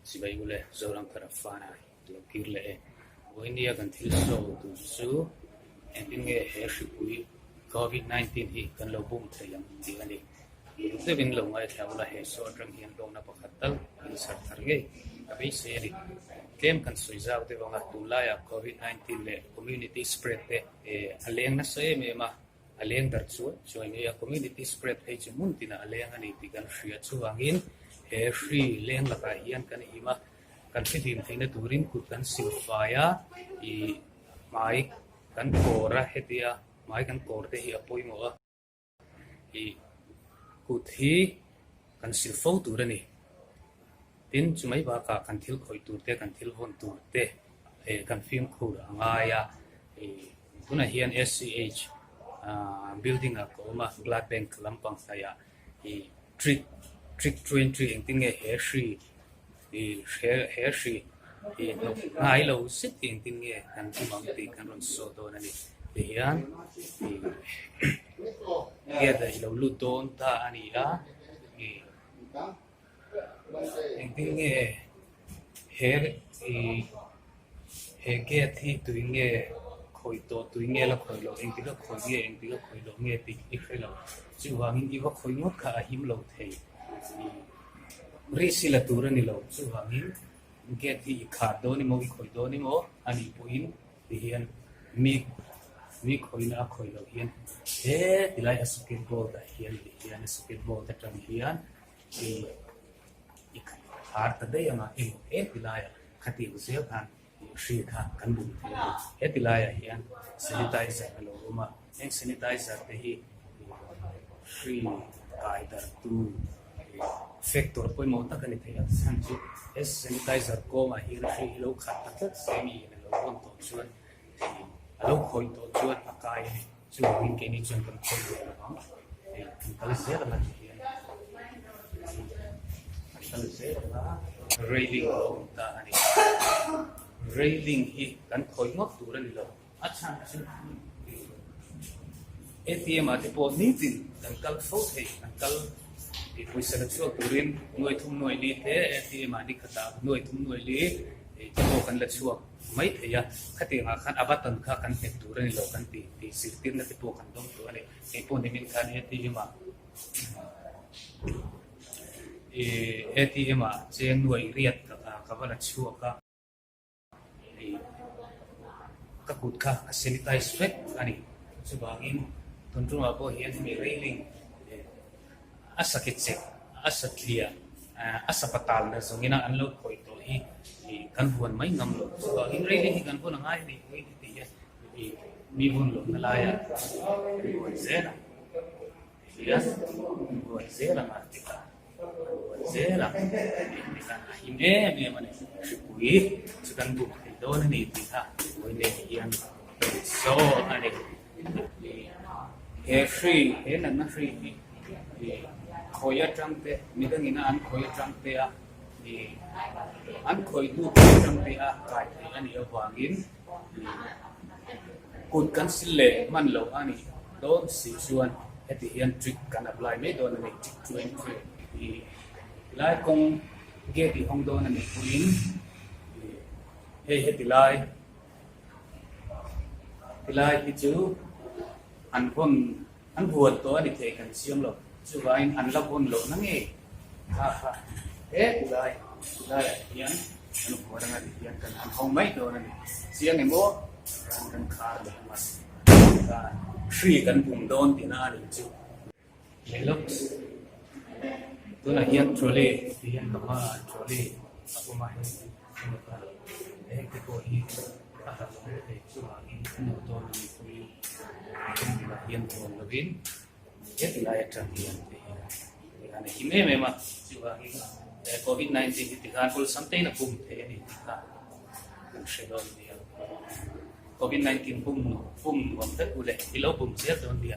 Sipai ule Zoram thar a fan a lo kir leh e. Vawinia kan thil sawi tur chu engtin nge he hripui Covid 19 hi kan lo bum thei ang tih a ni. Uluk deuhin lo ngaithla ula he saw atang hian hlawkna pakhat tal in chhar thar ngei ka beisei a ni. Tlem kan sawi zau deuh anga tunlaiah Covid 19 leh community spread te a leng nasa em em a. A leng darh chuai chuai mai a, community spread phei chu hmun tinah a leng a ni tih kan hria. Chuvangin he hri leng lakah hian kan him a, kan hridim theihna turin kut kan sil fai a, ih hmai kan kawr a, hetia hmai kan kawr te hi a pawimawh a, ih kut hi kan sil fo tur a ni. Tin, chumai bakah kan thil khawih tur te, kan thil vawn tur te kan fimkhur a ngai a. Tunah hian SCH building ah ka awm a, Blood Bank lampang hnaiah trick trick 20 engtin nge he hri he hri hnawk ngai lo zet hi engtin nge kan tum ang tih kan rawn sawi dawn a ni. Tihian gate ah i lo lut dawn ta a ni a. Engtin nge he ih he gate hi tui nge khawih tawh tui nge la khawih loh engtik a khawih nge engtik a khawih loh nge tih i hre lo chuvangin i va khawih ngawt kha a him lo thei ih risk hi la tur a ni lo chuvangin gate hi i khar dawn emaw i khawih dawn emaw a nih pawhin tihian mi mi khawihna a khawih loh hian he tilai a socket board ah hian tihian a socket board atang hian i khar ta daih anga emaw he ti laiah khatiang zel khan hri kha kan bum thei a ni. He ti laiah hian sanitizer a lo awm a, heng sanitizer te hi hri kai darhtu factor pawimawh tak a ni thei a, chhan chu he sanitizer kawngah hian hri hi lo khat ta tlat se mi in a lo vawn tawh chuan a lo khawih tawh chuan a kai a ni. Chuvangin keini chuan kan khawi duh lo ang. Hei kan kal zel anga ti hian kan kal zel anga railing a awm ta a ni. Railing hi kan khawi ngawt tur a ni lo. A chhan chu ATM ah te pawh nitin kan kal fo thei, kan kal pawisa la chhuak turin nuai thum nuai li te ATM ah ni khatah nuai thum nuai li te pawh kan la chhuak. mai thei a, khatiangah khan a button kha kan hmet tur a ni lo kan ti tih zirtirna te pawh kan dawng tawh a ni. Kei pawh nimin khan ATM ah ih ATM ah cheng nuai riat ka va la chhuak a, ih ka kut kha ka sanitize vek a ni. Chuvangin tun tumah pawh hian hemi railing A sa ke chek, a sa tliah, a sa patal na zawngin a an lo khawih tawh hi kan huan mai ngam lo. Chuvangin railing hi kan vawn a ngai a ni pawhin heti hian mi vawn lohna laiah kan huan zel ang. Tihian kan huan zel ang a ti ta. Kan huan zel ang tih khan a him em em a ni. Hripui chu kan buk thei dawn a ni tih kha vawi leh hian saw a ni. He hri, he natna hri hi khawi atang te, midangin a an khawi atang te a, an khawitu te atang te a kai theih a nih avangin kut kan sil leh hman loh a nih dawn si chuan heti hian trick kan apply mai dawn a ni, trick to entry tilai kawng gate i hawng dawn a nih pawhin hei heti lai. Tilai hi chu an vawn an vuan tawh a ni thei kan chiang lo, chuvangin an la vawn loh na ngei kha kha he tilai tilaiah hian an vuan anga ti hian kan han hawng mai dawn a ni. Chiang emaw kan kan khar leh ang a, hri kan bum dawn tihna a nih chu. Leh lawk tunah hian trolley tih hian ka hmaah trolley a awm a hei heng te pawh hi a ha lo hle thei chuvangin a nawh dawn a nih pawhin heng bulah hian hawn lovin heti lai atang hian te hian a him em em a chuvangin covid 19 hi tikhan awlsam tein a pum thei a ni tih kha kan hre dawn nia covid 19 pum pum nuam vek u le i lo bum zel dawn nia.